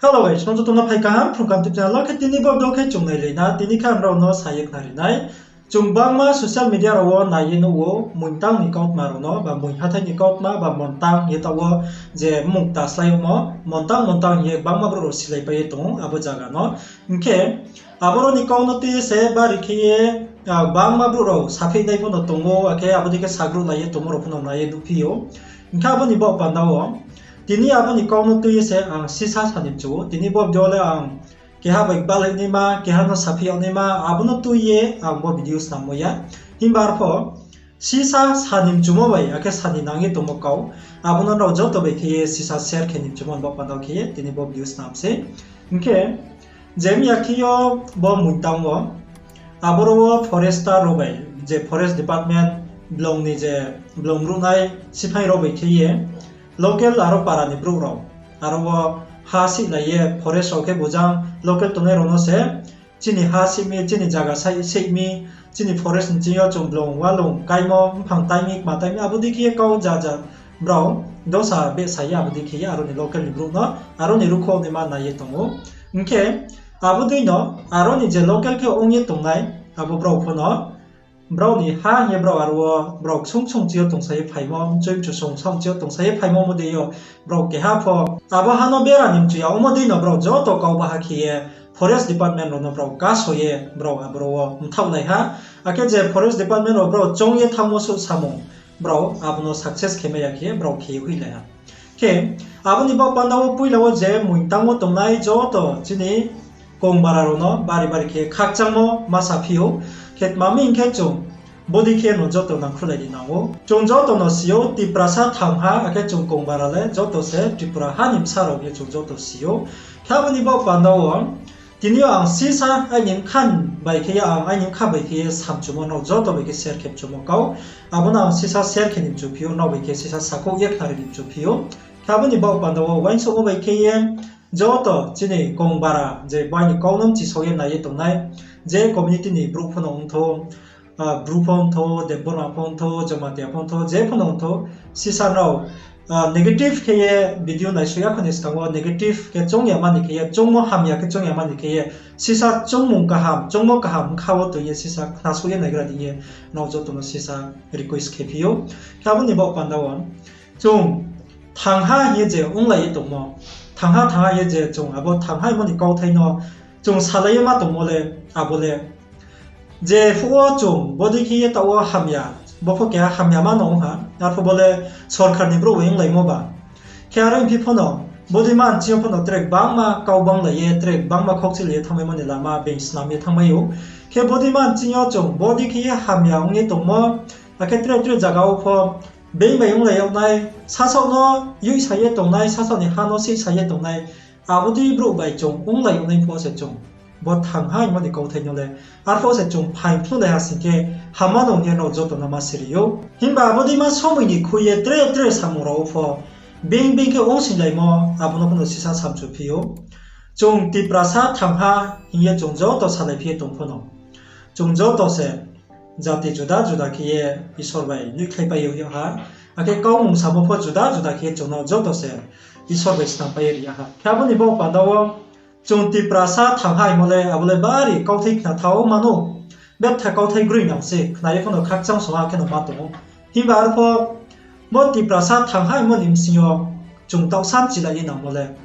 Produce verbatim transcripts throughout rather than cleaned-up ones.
Hello guys, nung joto no phai kaham Phrung Kaham YouTube channel wo. Khe tini bo video khe chung nailai na, tini khe ang nrao no sa ye khnari nai. Chung bangma social media rao wo nai ye nuh ou, muitang ni kautma rao no, ba mui hathái ni kautma, ba montang ye taoh wo je mmung kta slái yagmo, montang montang hing ye bangma brouh rao silaipai ye tong ou abo zaga no. Hing khe, aboro ni kau no tui ye se bari khe ye, bangma brouh rao saphi nai pho no tong ou, akhe abo dei khe sagruhlai ye tongmo rao pho no nai ye nuhphi ou. Hing khe abo ni baoh panda wo, tini abo ni kau no tui ye se ang sisa sa ni mchu ou, tini bo video le ang keha bai gbalai naima, keha no saphi yag naima, abo no tui ye ang bo video snammo ya. Himba arpho, sisa sa ni mchumo bai, akhe sa ni nang ye tongmo kau, abo no nrao joto bai khe ye sisa share khe ni mchumo ni baoh panda wo khe ye tini bo video snam sei. Hing khe, je mya khe yo bo muitang wo, aboro wo forester rao bai, je forest department, blong ni je, blong ruhnai siphaing rao bai khe ye, local aro para ni brouh rao, aro wo ha sihlai ye forest rao khe bujang local tongnai rao no se, chini ha sih mi, chini zaga sai sih mi, chini forest ni ching yo chung blong walung kaimo, mphang tai mi, kma tai mi, abo dei khe ye kau ja ja brao dosa behsa ye abo dei khe ye aro ni local ni brouh no, aro ni ruhkhouh naima nai ye tong ou. Hing khe, abo dei no, aro ni je local khe ong ye tongnai, abo brao pho no, brao ni ha hing ye brao aro wo, brao ksung ksung chi yo tongsa ye phaimo, mchoi mchu song song chi yo tongsa ye phaimo mo dei yo, brao keha pho, abo ha no bera ni mchu ya, omo dei no brao joto kau baha khe ye, forest department rao no brao kaso ye, brao aboro wo mthaohlai ha, akhe je forest department rao brao choung ye thanngmo suh samung, brao abo no success khe mai ya khe ye, brao khe ye hoihlai ha. Khe, abo ni baoh panda wo poila wo je muitang wo tongnai joto chini kongbara rao no bari bari khe khakchangmo ma saphi ou, khe tma mi hing khe chung bodei khe no joto nangkhruhlai ni nang ou. Chung joto no si ou, Tiprasa thangha, akhe chung kongbara le joto se Tripura ha ni bsa rao hing ye chung joto si ou. Khe abo ni baoh panda wo, tini yo ang sisa aini bkha bai khe ye, ang aini bkha bai khe ye samchumo nrao joto bai khe share khe mchumo kau. Abo no ang sisa share khe ni mchuphi ou, nrao bai khe sisa sakhouh ye khnari ni mchuphi ou. Khe abo ni baoh panda wo uaingsouhmo bai khe ye, joto chini kongbara je bo aini kau no mchisao ye nai ye tongnai, je community ni brouh pho no ong thou, Bru pho ong thou, Debbarma pho ong thou, Jamatia pho ong thou, je pho no ong thou, sisa nrao negative khe ye video naisouh ya kho ni skang wo negative khe choung ya mani khe ye, choungmo hamya khe choung ya mani khe ye, sisa choungmung kaham, choungmo kaham bkha wo tong ye sisa khnasouh ye naigra di hing ye, nrao joto no sisa request khe phi ou. Khe abo ni baoh panda wo, chung thangha hing ye je onglai ye tongmo, thangha thangha hing ye je chung abo thangha hingmo ni kauthai no chung salai ye ma tongmo le, abo le, je phuh wo chung bodei khe ye taoh wo hamya, bo pho keha hamya ma no ong ha, arphuh bo le sorkar ni brouh bai onglaimo ba. Khe aro hing phi pho no, bodei ma nching yo pho no tre gbangma kau banglai ye, tre gbangma khokchelai ye thanngmaimo ni lama being snam ye thanngmai ou. Khe bodei ma nching yo chung bodei khe ye hamya ong ye tongmo, akhe tre tre zaga wo pho being bai onglai yag nai, sasaoh no yoihsa ye tongnai, sasaoh ni ha no sihsa ye tongnai, abo dei brouh bai chung onglai yag nai pho se chung bo thangha hingmo ni kauthai no le, arphuh se chung phaing phnuhlai ha sing khe, hama no hing ye nrao joto no ma siri ou. Himba abo dei ma somoi ni khui ye tre tre samung rao wo pho, being being khe ongsinglaimo, abo no pho no sisa samchu phi ou. Chung Tiprasa thangha hing ye chung joto salai phi ye tong pho no, chung joto se jati juda juda khe ye Isor bai noihkhlaipai ye hoih yag ha, akhe kaumung samo pho juda juda khe ye chung no joto se Isor bai snampai ye ri yag ha. Khe abo ni baoh panda wo, chung Tiprasa thangha hingmo le, abo le bari kauthai khna thao ma nou, betha kauthai groinang se, khna ye pho no khakchang song ha khe no ma tong ou. Himba arphuh bo Tiprasa thangha hingmo ni bsing yo chung taoh samchilai ye nangmo le,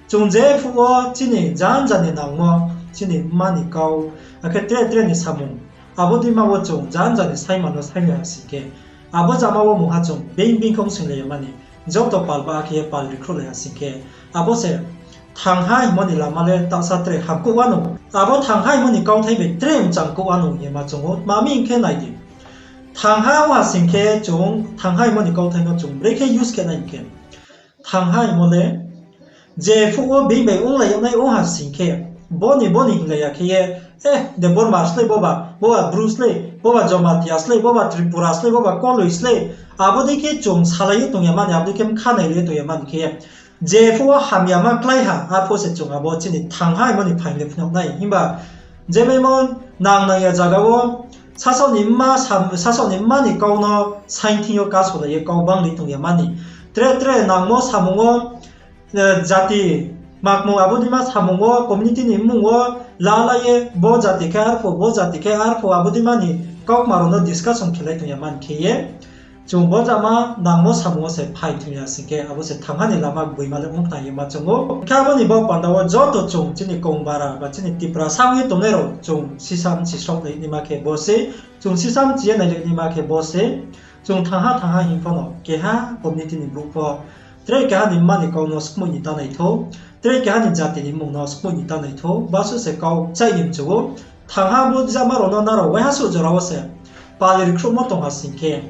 chung je phuh wo chini janja ni nangmo, chini mma ni kau, akhe tre tre ni samung, abo dei ma wo chung janja ni saima no saimai ha sing khe, abo jama wo mungha chung being being khe ongsingla ya mani, joto pal ba khe ye pal rikhruhlai ha sing khe, abo se thangha hingmo ni lama le taohsa tre hamkuh wanou. Abo thangha hingmo ni kauthai bai tre mchangkuh wanou hing ye ma chung ou, tma mi hing khe nai di. Thangha ong ha sing khe chung thangha hingmo ni kauthai no chung brekhe use khe nai hing khe, thangha hingmo le, je phuh wo being bai onglai yag nai ong ha sing khe, bo ni bo ni hinglai ya khe ye, eh, Debbarma slei, boba, boba Bru slei, boba Jamatia slei, boba Tripura slei, boba Koloi slei, abo dei khe chung salai ye tong ya mani, abo dei khe bkha nailai ye tong ya mani khe ye, je phuh wo hamya ma klái ha, arphuh se chung abo chini thangha hingmo ni phaing le phnuh nai. Himba je maimo nang nang ya zaga wo, sasaoh ni mma sam-, sasaoh ni mma ni kau no saing thing yo kasolai ye kau banglai tong ya mani. Tre tre nangmo samung wo, eh, jati Makmung abo deima samung wo, community ni mmung wo lalai ye, bo jati khe arphuh, bo jati khe arphuh, abo deima ni kaukma rao no discussion khelai tong ya man khe ye, chung bo jama nangmo samung wo se phai thung ya sing khe, abo se thangha ni lama gboima le ong khna ye ma chung ou. Khe abo ni baoh panda wo joto chung chini Kongbara ba chini Tiprasa ong ye tongnai rao chung sisa mchi sroh lai naima khe bo se, chung sisa mchi ye nai lai naima khe bo se, chung thangha thangha hing pho no keha community ni brouh pho tre keha ni mma ni kau no skmoih ni ta nai thou, tre keha ni jati ni mmung no skmoih ni ta nai thou, basuh se kau chai ni mchu ou. Thangha bo jama rao no nrao waiha suh jora wo se pali rkhruhmo tong ha sing khe,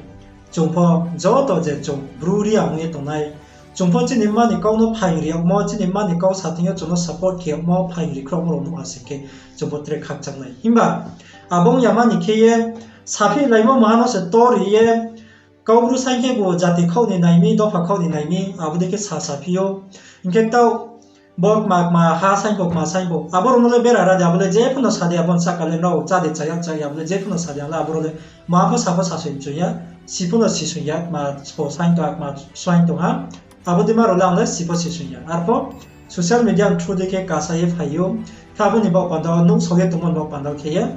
chung pho joto je chung Bru Reang ong ye tongnai, chung pho chini mma ni kau no phaing ri yagmo, chini mma ni kau sa thing yo chung no support khe yagmo, phaing ri khruhmo rao nuh ha sing khe, chung pho tre khakchang nai. Himba abo ong yama ni khe ye, saphihlaimo maha no se tor ri ye, Kaubru saing khe bo jati khaoh ni nai mi, dopha khaoh ni nai mi, abo dei khe sa saphi ou. Hing khe tau bo kma kma ha saing pho, kma saing pho, abo rao no le bera ra di, abo le jepho no sa di, abo ni sahka le nrao chá di, chá ya, chá ya, abo le jepho no sa di, ang le abo rao le maha pho sa pho sasoi mchoi ya, si pho no sisoi ya, kma spo saing tong ha, kma saing tong ha. Abo deima rao le ang le si pho sisoi ya. Arpho social media ni through dei khe kasa ye phai ou. Khe abo ni baoh panda wo nuhsao ye tongmo ni baoh panda wo khe ye,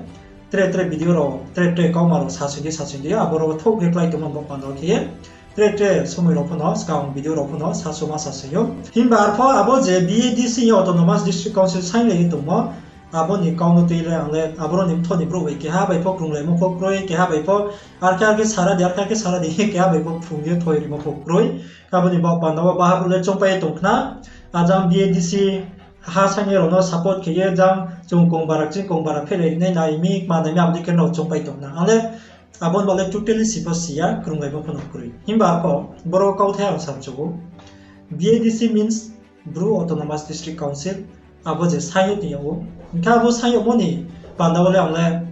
tre tre video rao, tre tre kauma rao sasoi di, sasoi di, abo rao thouh reply tongmo ni baoh panda wo khe ye, tre tre somoi rao pho no, skang video rao pho no sasoma sasoi ou. Himba arpho abo je B A D C ye Autonomous District Council sainglai ye tongmo, abo ni kau no tui le ang le abo rao ni mthoh ni brouh bai keha bai pho krunglaimo pho kroi, keha bai pho arkhe arkhe sara di, arkhe arkhe sara di, keha bai pho phrung ye thoi rimo pho kroi. Abo ni baoh panda wo baha brouh le choungpai ye tong khna, ajang B A D C ha saingnai rao no support khe ye jang chung Kongbara, chini Kongbara phehlai ri nai, nai mi, kma nai mi, abo dei khe nrao choungpai tong khna. Ang le abo ni baoh le totally si pho si ya, krunglaimo pho no kroi. Himba arpho boro kauthai ang samchu ou. B A D C means Bru Autonomous District Council, abo je saing ye tong yag ou. Hing khe abo saing yagmo ni panda wo le ang le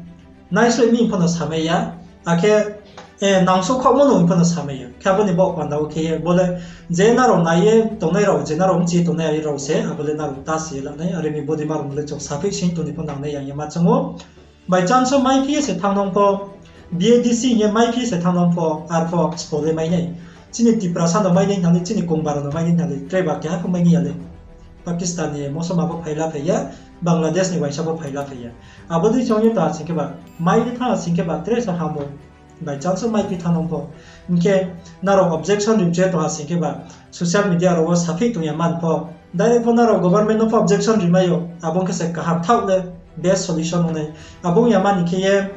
naisleh mi pho no samai ya, akhe, eh, nangsouhkhaohmo no pho no samai ya. Khe abo ni baoh panda wo khe ye bo le je nrao nai ye tongnai rao, je nrao mchi ye tongnai rao se abo le nrao ta si ye la nai, are mi bo deima rao no le chung saphi sing tong ni pho nangnai ya hing ye ma chung ou. By chance wo maiphi ye se thanng nang pho, B A D C hing ye maiphi ye se thanng nang pho, arpho spo le mai nai. Chini Tiprasa no mai nai thang le, chini Kongbara no mai nai thang le, tre ba keha pho mai nai ya le. Pakistan ni mosoma pho phai la phai ya, Bangladesh ni uaingsa pho phai la phai ya. Abo dei se ong ye ta sing khe ba, mai ye thanng sing khe ba tre sa ham ou. By chance wo maiphi thanng nang pho. Hing khe nrao objection ri mchu ye tong ha sing khe ba, social media rao wo saphi tong ya man pho, direct pho nrao government no pho objection ri mai ou, abo ong khe se kaham thaoh le best solution ong nai. Abo ong ya man ni khe ye,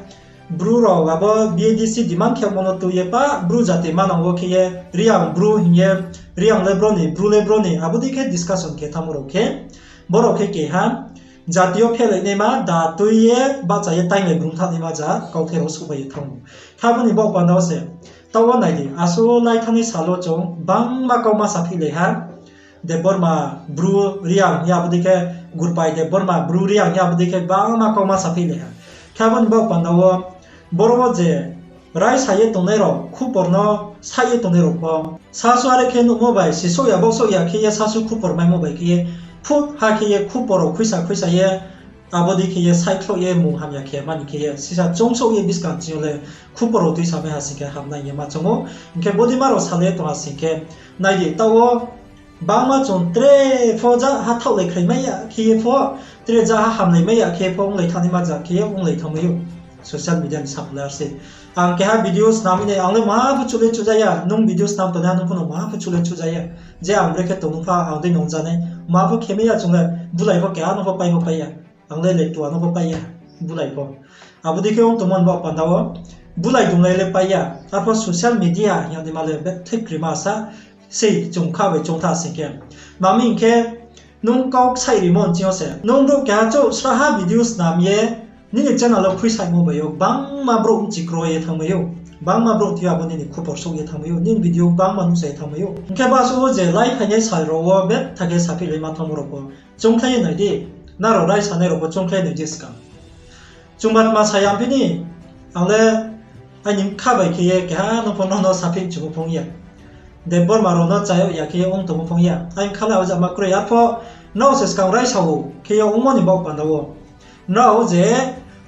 Bru rao abo B A D C demand khe mo no tui ye pa, Bru jati manang wo khe ye, Reang Bru hing ye, Reang le bro ni, Bru le bro ni, abo dei khe discussion khe thanngmo rao khe, bo rao khe keha jati yo phehlai naima da tui ye bahcha ye tainglai brung thanng naima ja kauthai rao souhphai ye thanng ou. Khe abo ni baoh panda wo se, taoh wo nai di, asuh lai thanng ni sal wo chung bangma kauma saphihlai ha. Debbarma Bru Reang hing ye abo dei khe, Gurpai Debbarma Bru Reang hing ye abo dei khe bangma kauma saphihlai ha. Khe abo ni baoh panda wo, boro wo je raisa ye tongnai rao, khupor no saih ye tongnai rao pho, sasu are khe nuhmo bai, sisouh ya, baohsouh ya khe ye sasu khupor maimo bai khe ye, phut ha khe ye khupor rao khuisa khuisa ye, abo dei khe ye saihkhlouh ye mung hamya khe mani khe ye, sisa choungsouh ye buskang ching yo le khupor rao tuisamai ha sing khe hamnai ye ma chung ou. Hing khe bo deima rao salai ye tong ha sing khe, nai di, taoh wo bangma chung tre pho ja ha thaohlai khraimai ya khe ye pho, tre ja ha hamlaimai ya khe ye pho onglai thanngnaima ja khe ye onglai thanngmai ou. Social media ni samung le ar se. Ang keha video snam nai, ang le maha pho chuh le chuh ja ya, nung video snam tongnai ha, nung pho no maha pho chuh le chuh ja ya. Je ang brekhe tong nung pha, ang dei nung ja nai, maha pho khemai ya chung le, bulai pho keha no pho pai pho pai ya. Ang le lektua no pho pai ya, bulai pho. Abo dei khe ong tongmo ni baoh panda wo, bulai tonglai le pai ya, arpho social media hing ye dei ma le bethai krima sa, sei chung kha bai choung tha sing khe. Mami hing khe, nung kau ksaih rimo nching yo se, nung brouh keha chouh sraha video snam ye, nini channel wo khuisaimo bai yo, bangma brouh mchi kro ye thanngmai ou, bangma brouh thing yo abo nini khupor souh ye thanngmai ou, nini video bangma nuhsa ye thanngmai ou. Hing khe basuh wo je lai phainai sal rao wo bethai khe saphihlaima thanngmo rao pho, choungkhlai ye nai di, nrao raisanai rao pho choungkhlai nai di skang. Chungbatma sa ya phi ni, ang le aini bkha bai khe ye keha no pho no no saphi chumo phong ya. Debbarma rao no chayag ya khe ye ong tongmo phong ya. Aini bkha le abo jama kroi, arpho nrao se skang raisa ou khe ye ongmo ni baoh panda wo, nrao je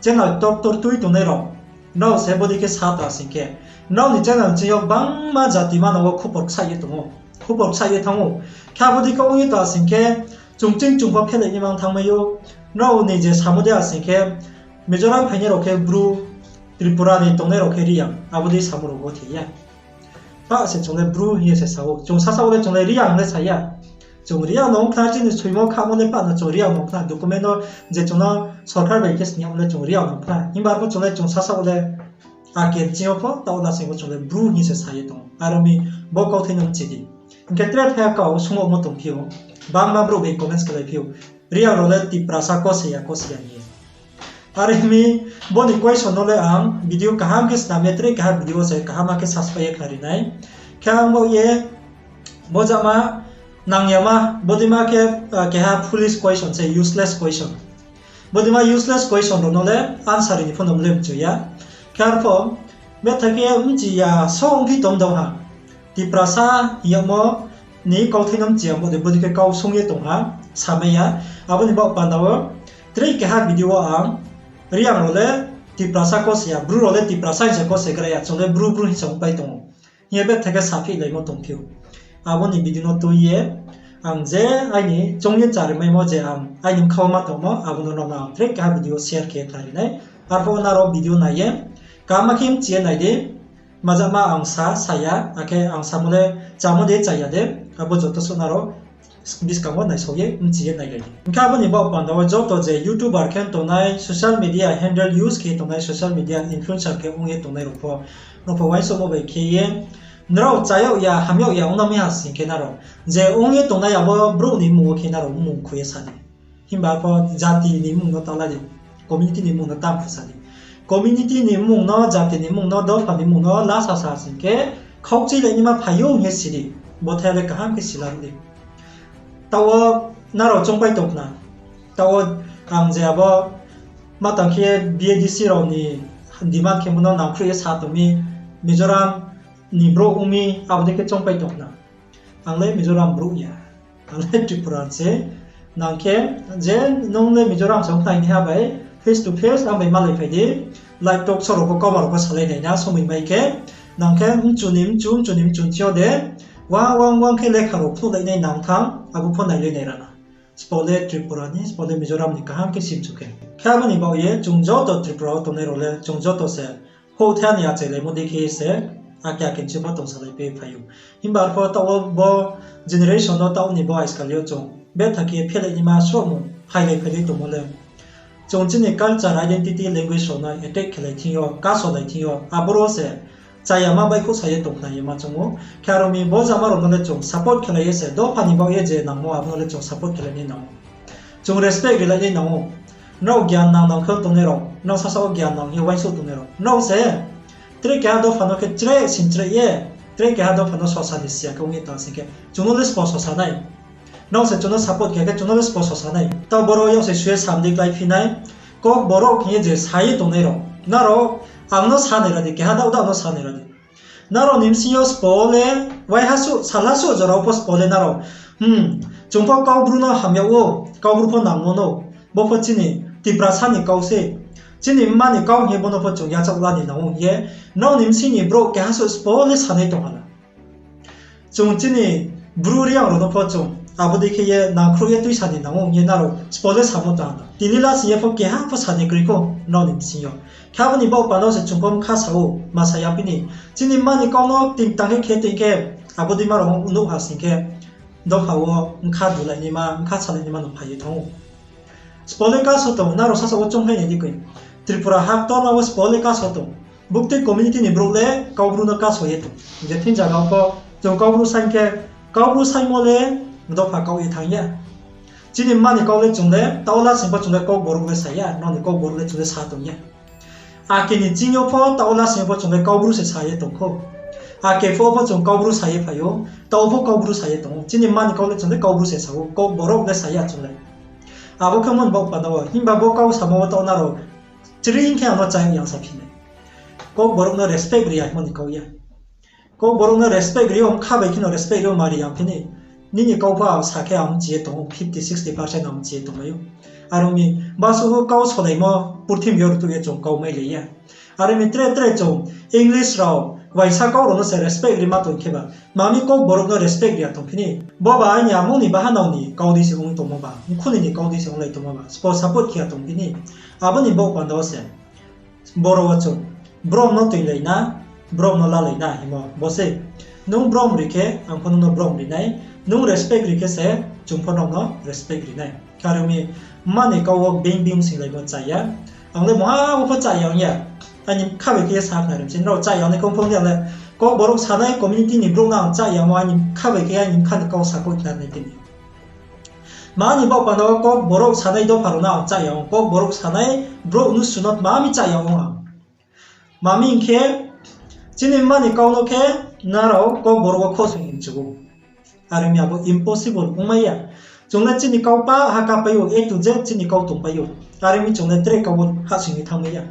channel tor tor tui tongnai rao, nrao se bodei khe sa ta sing khe, nrao ni channel ching yo bangma jati manang wo khupor ksaih ye tong ou, khupor ksaih ye thanng ou. Khe abo dei khe ong ye ta sing khe, Chung ching chung pho phelai ni mang thanngmai ou. Nrao ni je samo de asing khe, Mizoram phainai rao khe Bru, Tripura ni tongnai rao khe Reang, abo dei samo rao bo thei ya. Pah se chung le Bru hing ye se sa ou. Chung sasaoh wo le chung le Reang le sa ya. Chung Reang no ong khna, chini soimo khamo le pah no chung Reang no ong khna. Document no je chung no sorkar bai khe sni yamo le chung Reang no ong khna. Himba arpho chung le chung sasaoh wo le ake ching yo pho, taoh lasing pho chung le Bru hing se sa ye tong ou. Aro mi bo kauthai no mchi di. Hing khe tre thaiha kau sung yagmo tongphi ou. Bangma brouh bai comments khelai phi ou. Reang rao le Tiprasa kose ya, kose ya hing ye. Are mi, bo ni question no le ang video kaham khe snam ye, tre keha video se kaham khe saspai ye khnari nai. Khe ang bo ye, bo jama, nangyama, bodeima khe, ah, keha foolish question se, useless question. Bodeima useless question rao no le answer ni pho no mle mchu ya. Khe arpho, betha khe mchi ya, so ongphi tong dong ha. Tiprasa hing yagmo ni kauthai no mchi ya, bo de bodei khe kau sung ye tong ha, samai ya. Abo ni baoh panda wo, tre keha video wo ang, Reang rao le Tiprasa kose ya, Bru rao le Tiprasa hing se kose gra ya, chung le Bru Bru hing se ongpai tong ou. Hing ye betha khe saphihlaimo tongphi ou. Abo ni video no tui ye, ang je aini choung ye charimaimo je ang aini bkha wo ma tongmo, abo no nrao no ang tre keha video share khe khnari nai. Arphuh nrao video nai ye, kaham khe mchi ye nai di, majama ang sa, sa ya, akhe ang samo le chamo de, cha ya de, abo joto suh nrao buskang wo naisao ye mchi ye nailai di. Hing khe abo ni baoh panda wo joto je YouTuber khe tongnai, social media handle use khe tongnai, social media influencer khe ong ye tongnai rao pho, nrao pho uaingsouhmo bai khe ye, nrao cha yag ya, ham yag ya ong nang mi ha sing khe nrao, je ong ye tongnai abo brouh ni mmung wo khe nrao mmung khui ye sa di. Himba pho jati ni mmung no ta la di, community ni mmung no ta phusa di. Community ni mmung no, jati ni mmung no, dopha ni mmung no lasa sa sing khe, khaukchuilai naima phai ou hing ye si di. Bo thai le kaham khe sila di. Taoh wo nrao choungpai tong khna. Taoh wo ang je abo ma tang khe BADC rao ni demand khemo no nangkhruh ye sa tong mi, Mizoram ni brouh ong mi, abo dei khe choungpai tong khna. Ang le Mizoram brouh ya. Ang le Tripura se. Nang khe je nung le Mizoram se ong khna hing ha bai, face to face ang bai malai phai di. Live talk show rao pho, kauma rao pho salai nai na somoi mai khe. Nang khe mchu ni mchu, mchu ni mchu thi yo de. Wang wang wang khe lekha rao phnuhlai nai nang thanng, abo pho nailai nai ra na. Sbo le Tripura ni, sbo le Mizoram ni kaham khe simchu khe. Khe abo ni baoh ye chung joto Tripura wo tongnai rao le chung joto se houhthai ni achailaimo dei khe se, ake ake nchi pho tongsalai pai phai ou. Himba arpho taoh wo bo generation no taoh ni bo aiskal yo chung betha khe phelai naima srohmung phailai phailai tongmo le. Chung chini culture, identity, language rao no attack khelai thing yo, kasolai thing yo, aboro se chayama baihkhouh sa ye tong khna ye ma choung ou. Khe aro mi bo jama rao no le chung support khelai ye se, dopha ni baoh ye je nangmo abo no le chung support khelai nai nang ou. Chung respect rilai nai nang ou. Nrao gyan nang nang khe tongnai rao, nrao sasaoh wo gyan nang ye uaingsouh tongnai rao, nrao se tre keha dopha no khe chreh sing chreh ye, tre keha dopha no sosa ni siya khe ong ye tang sing khe, chung no le sbo sosa nai. Nrao se chung no support khe khe chung no le sbo sosa nai. Taoh boro yag se suye sam di klái phi nai. Kokborok hing ye je sa ye tongnai rao, nrao ang no sa nai ra di, keha daoh daoh no sa nai ra di. Nrao ni bsing yo sbo le, waiha suh, salha suh jora wo pho sbo le nrao, hmm, chung pho Kaubru no ham yag ou, Kaubru pho nangmo no, bo pho chini Tiprasa ni kau se, chini mma ni kau hing ye bo no pho chung yachaoh la ni nang ou hing ye, nrao ni bsing ni brouh keha suh sbo le sanai tong ha na. Chung chini Bru Reang rao no pho chung abo dei khe ye nangkhruh ye tuisa ni nang ou hing ye nrao sbo le samo tong ha na. Tini lasing ye pho keha pho sa ni kroi khou nrao ni bsing yo. Khe abo ni baoh panda wo se chung pho bkha sa ou, ma sa ya phi ni. Chini mma ni kau no ting tang khe khe ting khe, abo deima rao nuh ha sing khe, dopha wo bkha dulai naima, bkha salai naima no phai ye thanng ou. Sbo le kaso tong, nrao sasaoh wo choungkhlai nai di koi. Tripura ha ktorma wo sbo le kaso tong. Buktui community ni brouh le Kaubru no kaso ye tong. Je thing zaga wo pho, chung Kaubru saing khe, Kaubru saingmo le dopha kaoh ye thanng ya. Chini mma ni kau le chung le, taoh lasing pho chung le Kokborok le sa ya, nrao ni Kokborok le chung le sa tong ya. Ake ni ching yo pho, taoh lasing yo pho chung le Kaubru se sa ye tong khou. Ake pho pho chung Kaubru sa ye phai ou, taoh pho Kaubru sa ye tong ou. Chini mma ni kau le chung le Kaubru se sa ou, Kokborok le sa ya chung le. Abo khe mo ni baoh panda wo, himba bo kau samo wo taoh nrao chring khe ang no chayag yang sa phi nai. Kokborok no respect ri ya hingmo ni kau ya. Kokborok no respect ri yo, bkha bai khe no respect ri yo, ma ri yang phi ni. Nini kau pho ang sa khe ang mchi ye tong ou, fifty sixty percent ang mchi ye tongmai ou. Are ong mi, basuh kau solaimo purthimbi yo rtuh ye chung kau mailai ya. Are ong mi tre tre chung English rao, Uaingsa kau rao no se respect ri ma tong khe ba, mami Kokborok no respect ri ya tong phi ni. Bo ba aini among ni bahanao ni kau dei se ong tongmo ba, mkhunoi ni kau dei se onglai tongmo ba, spo support khe ya tong phi ni. Abo ni baoh panda wo se boro wo chung brom no tuilai na, brom no lalai na hingmo bo se. Nung brom ri khe, ang pho nung no brom ri nai. Nung respect ri khe se, chung pho nung no respect ri nai. Khe are ong mi, mma ni kau wo being being singlaimo chá ya. Ang le mungha wo pho chá ya ong ya. Aini bkha bai khe ye sa khnari mi se, nrao chá ya ong nai kong phung di ang le. Kokborok sanai community ni brouh no ang chá ya ong, aini bkha bai khe aini bkha ni kau sa kho khnari nai tini. Mani baoh panda wo Kokborok sanai dopha rao no ang chá ya ong, Kokborok sanai brouh no sunat mami chá ya ong ang. Mami hing khe, chini mma ni kau no khe nrao Kokborok wo khosong hing chu ou. Are ong mi abo impossible ongmai ya. Chung le chini kau pa ha kapai ou, A to Z chini kau tongpai ou. Are ong mi chung le tre kau wo hahsoing ye thanngmai ya.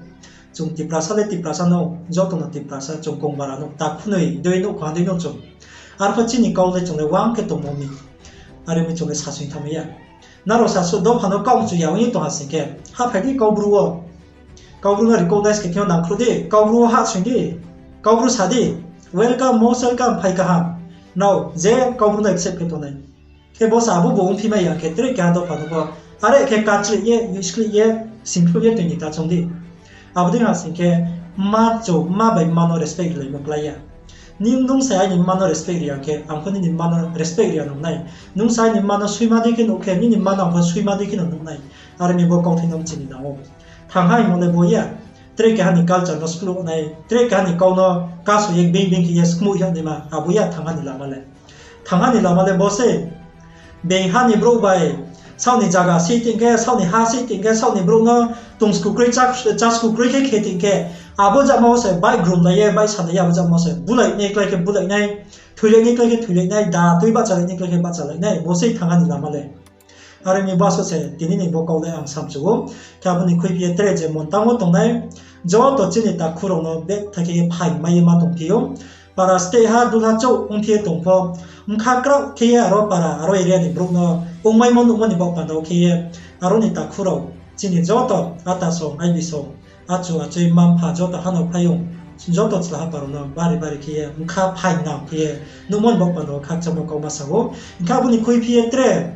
Chung Tiprasa le Tiprasa no, joto no Tiprasa, chung Kongbara no, takhunoi dei nouhkha dei no chung. Arpho chini kau le chung le uang khe tongmo mi. Are ong mi chung le sasoing thanngmai ya. Nrao sasu dopha no kau chu ya ong ye tong ha sing khe, haphai di Kaubru wo. Kaubru no recognize khe thing yo nangkhruh di, Kaubru wo hahsoing di, Kaubru sa di, welcome, most welcome, phai kaham. Nrao je Kaubru no accept khe tongnai. Khe bo se abo bo ongphi mai ya khe tre keha dopha no pho, are khe kachri ye, yuskli ye, singkhruh ye tui ni ta choung di. Abo dei ha sing khe, mma chu mma bai mma no respect rilai no klái ya. Nung, nung sa aini mma no respect ri ya khe, ang pho nini mma no respect ri ya nung nai. Nung sa aini mma no suima dei khe nuh khe, nini mma no ang pho suima dei khe no nuh nai. Are ong mi bo kauthai no mchini nang ou. Thangha hingmo le bo ya. Tre keha ni culture no skluh nai, tre keha ni kau no kaso ye being being khe ye skmuh yag naima, abo ya thangha ni lama le. Thangha ni lama le bo se. Being ha ni brouh bai, saoh ni zaga sei tong khe, saoh ni ha sei tong khe, saoh ni brouh no tong skukroi, chá skukroi khe khe tong khe, abo jama wo se baih grumlai ye, baih salai ye, abo jama wo se bulai nai klái khe bulai nai, thoilai nai klái khe thoilai nai, da tui bahchalai nai klái khe bahchalai nai, bo sei thangha ni lama le. Are ong mi baso se tini ni bo kau le ang samchu ou. Khe abo ni khuiphi ye tre je Montang wo tongnai, joto chini takhu rao no betha khe ye phaing mai ye ma tongphi ou. Para state ha dulha chouh ongphi ye tong pho, bkha kraoh khe ye aro para, aro area ni brouh no ongmaimo nuhmo ni baoh panda wo khe ye, aro ni takhu rao, chini joto ata song, aibi song, achu achoi, mma mpha joto ha no phai ou, joto chlaha para no bari bari khe ye bkha phaing nang khe ye nuhmo ni baoh panda wo khakchangmo kau ma sa ou. Hing khe abo ni khuiphi ye tre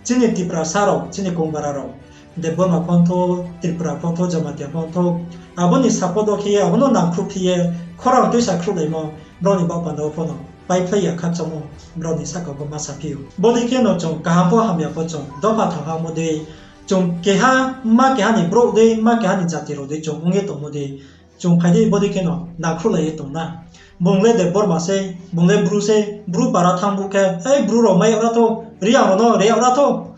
chini Tiprasa rao, chini Kongbara rao, Debbarma pho ongthou, Tripura pho ongthou, Jamatia pho ongthou, abo ni support wo khe ye, abo no nangkhruhphi ye, khorang tuisa khruhlaimo, brao ni baoh panda wo pho no paiphlai ya khakchangmo, brao ni sahka pho ma saphi ou. Bodei khe no chung kaham pho hamya pho chung dopha thangha mo dei, chung keha, mma keha ni brouh dei, mma keha ni jati rao dei chung ong ye tongmo dei, chung phai di bodei khe no nangkhruhlai ye tong na. Bung le Debbarma sei, bung le Bru sei, Bru para thanng bu khe, ei Bru rao mai yag ra thou, Reang rao no re yag ra thou.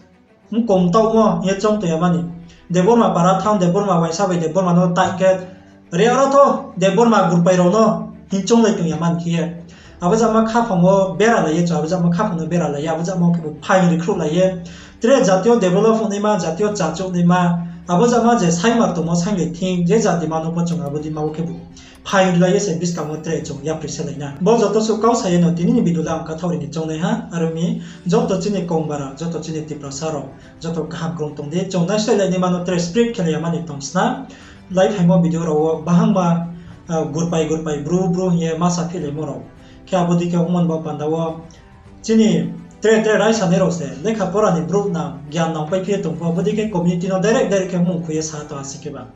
Mkom taohmo hing ye choung tong ya mani. Debbarma para thanng, Debbarma uaingsa bai Debbarma no taing khe, re yag ra thou, Debbarma gurpai rao no hing chounglai tong ya mani khe ye. Abo jama khaphang wo beralai ye, chung abo jama khaphang no beralai ye, abo jama wo khebu phaing ri khruhlai ye. Tre jati yo develop ongnaima, jati yo chachouh naima, abo jama je saingmar tongmo sainglai thing, je jati ma no pho chung abo dei ma wo khebu phaing rilai ye se buskang wo tre chung yapri selai na. Bo joto suh kau sa ye no tini ni video le ang kathaoh ri ni choungnai ha, are ong mi joto chini Kongbara, joto chini Tiprasa rao, joto kaham krung tong di, chung naisleh lai naima no tre spread khe lai ya mani tong sna. Lai phaimo video rao wo bahangma, gurpai gurpai, Bru Bru hing ye ma saphihlaimo rao. Khe abo dei khe ongmo ni baoh panda wo chini tre tre raisanai rao se lekha pora ni brouh nang, gyan nang paiphi ye tong pho, abo dei khe community no direct direct khe mung khui ye sa tong ha sing khe ba.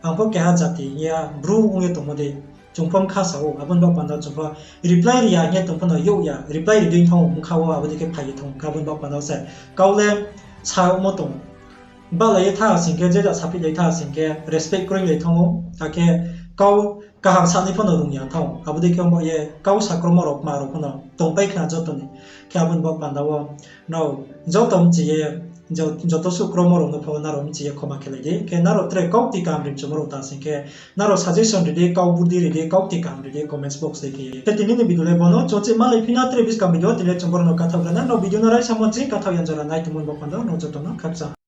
Ang pho keha jati hing ye Bru ong ye tongmo dei, chung pho bkha sa ou, abo ni baoh panda wo chung pho reply ri ya hing ye tong pho no youh ya, reply ri dei thanng ou, bkha wo abo dei khe phai ye thanng ou, abo ni baoh panda wo se kau le sa yagmo tong ou. Bahlai ye thanng ha sing khe, je ja saphihlai thanng ha sing khe, respect kroilai thanng ou, akhe kau kaham sanai pho no rung ya thanng ou, abo dei khe ong baoh ye kau sakromo rao kma rao pho no tongpai khna joto ni. Khe abo ni baoh panda wo nrao joto mchi ye, joto suh kromo rao no pho nrao mchi ye khoma khelai di. Khe nrao tre kaukti kaham rimchumo rao ta sing khe, nrao suggestion ri di, kau burdi ri di, kaukti kaham ri di comments box dei khe ye. Khe tini ni video le bo no chung chih malai phi na, tre buskang video tini le chung boro no kathaoh gra na, nrao video no raisamo ching kathaoh ya jora nai tongmo ni baoh panda wo nrao joto no khakchang.